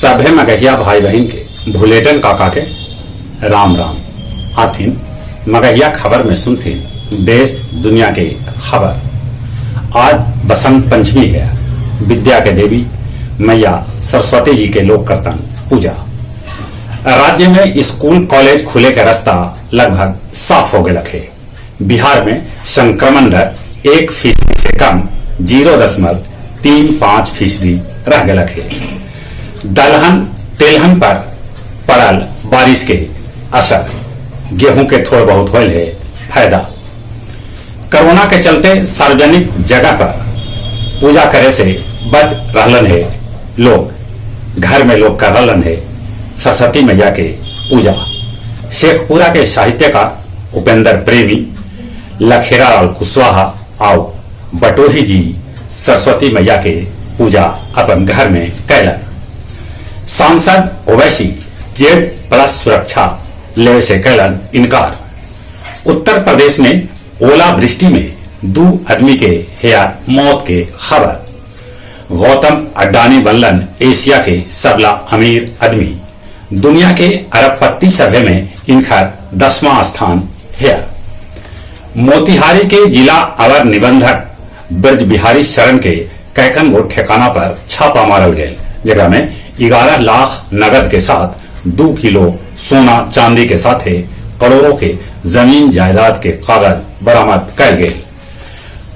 सभे मगहिया भाई बहिन के भुलेटन काका के राम राम। आथिन मगहिया खबर में सुनथिन देश दुनिया के खबर। आज बसंत पंचमी है। विद्या के देवी मैया सरस्वती जी के लोग करतन पूजा। राज्य में स्कूल कॉलेज खुले के रास्ता लगभग साफ हो गए है। बिहार में संक्रमण दर 1% से कम 0.35% रह गए है। दलहन तेलहन पर पड़ल बारिश के असर, गेहूं के थोड़ बहुत होल है फायदा। कोरोना के चलते सार्वजनिक जगह पर पूजा करे से बच रहलन है लोग। घर में लोग कर रहलन है सरस्वती मैया के पूजा। शेखपुरा के साहित्यकार उपेंद्र प्रेमी, लखेरा लाल कुशवाहा आओ बटोही जी सरस्वती मैया के पूजा अपन घर में कैलन। सांसद ओवैसी जेड प्लस सुरक्षा ले से कैलन इनकार। उत्तर प्रदेश में ओलावृष्टि में 2 आदमी के हेया मौत के खबर। गौतम अडानी बनलन एशिया के सबला अमीर आदमी। दुनिया के अरबपति सभे में इनकर 10वां स्थान है। मोतिहारी के जिला अवर निबंधक ब्रज बिहारी शरण के कैकन गो ठिकाना पर छापा मारल गए, जगह में 11 लाख नगद के साथ 2 किलो सोना चांदी के साथ करोड़ों के जमीन जायदाद के कागज बरामद कर गए।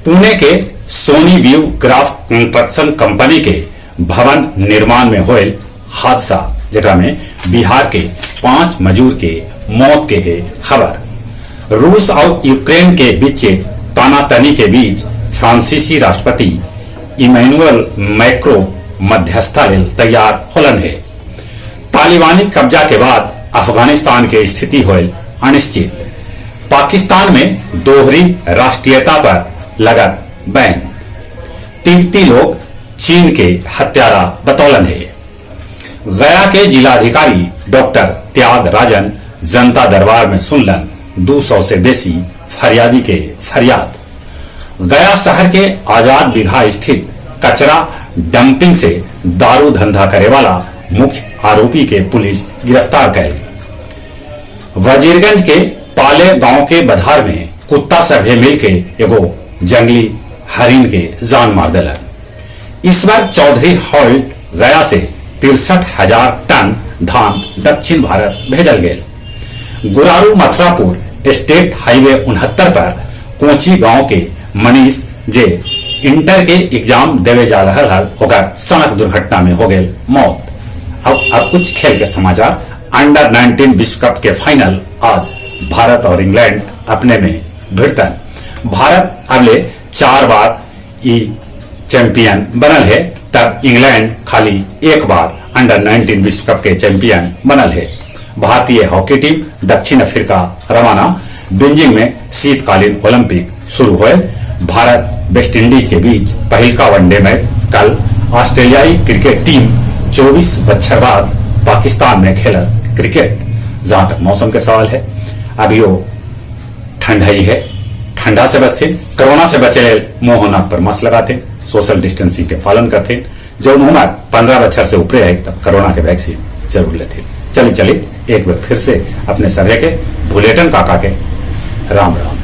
पुणे के Sony view graph construction company के भवन निर्माण में होयल हादसा, जगह में बिहार के 5 मजदूर के मौत के है खबर। रूस और यूक्रेन के बीच तानातनी के बीच फ्रांसीसी राष्ट्रपति इमैनुअल मैक्रो मध्यस्थता लेल तैयार होलन है। तालिबानी कब्जा के बाद अफगानिस्तान के स्थिति होल अनिश्चित। पाकिस्तान में दोहरी राष्ट्रीयता पर लगत बैन। तिब्बती लोग चीन के हत्यारा बतौलन है। गया के जिलाधिकारी डॉक्टर त्याग राजन जनता दरबार में सुनलन 200 से बेसी फरियादी के फरियाद। गया शहर के आजाद बिघा स्थित कचरा डंपिंग से दारू धंधा करे वाला मुख्य आरोपी के पुलिस गिरफ्तार कर। वजीरगंज के पाले गांव के बधार में कुत्ता सभे मिलके एगो जंगली हरिन के जान मार दिलन। ईश्वर चौधरी हॉल्ट गया से 63,000 टन धान दक्षिण भारत भेजल गेल। गुरारू मथुरापुर स्टेट हाईवे 69 पर कोची गांव के मनीष जे इंटर के एग्जाम देवे जा रहा हल, ओकर सड़क दुर्घटना में हो गए मौत। अब कुछ खेल के समाचार। अंडर 19 विश्व कप के फाइनल आज भारत और इंग्लैंड अपने में भिड़तन। भारत अगले 4 बार ई चैंपियन बनल है, तब इंग्लैंड खाली 1 बार अंडर 19 विश्व कप के चैंपियन बनल है। भारतीय हॉकी टीम दक्षिण अफ्रीका रवाना। बीजिंग में शीतकालीन ओलंपिक शुरू हुए। भारत वेस्ट इंडीज के बीच पहिलका वनडे मैच कल। ऑस्ट्रेलियाई क्रिकेट टीम 24 बच्छर बाद पाकिस्तान में खेल क्रिकेट। जहां तक मौसम के सवाल है, अभी वो ठंडा ही है, ठंडा से बचते, कोरोना से बचे मुंह नाक पर मास्क लगाते, सोशल डिस्टेंसिंग के पालन करते। जो उम्र 15 बच्चर से ऊपर है तब कोरोना के वैक्सीन जरूर लेते। चली चली एक बार फिर से अपने सभे के भुलेटन काका के राम राम।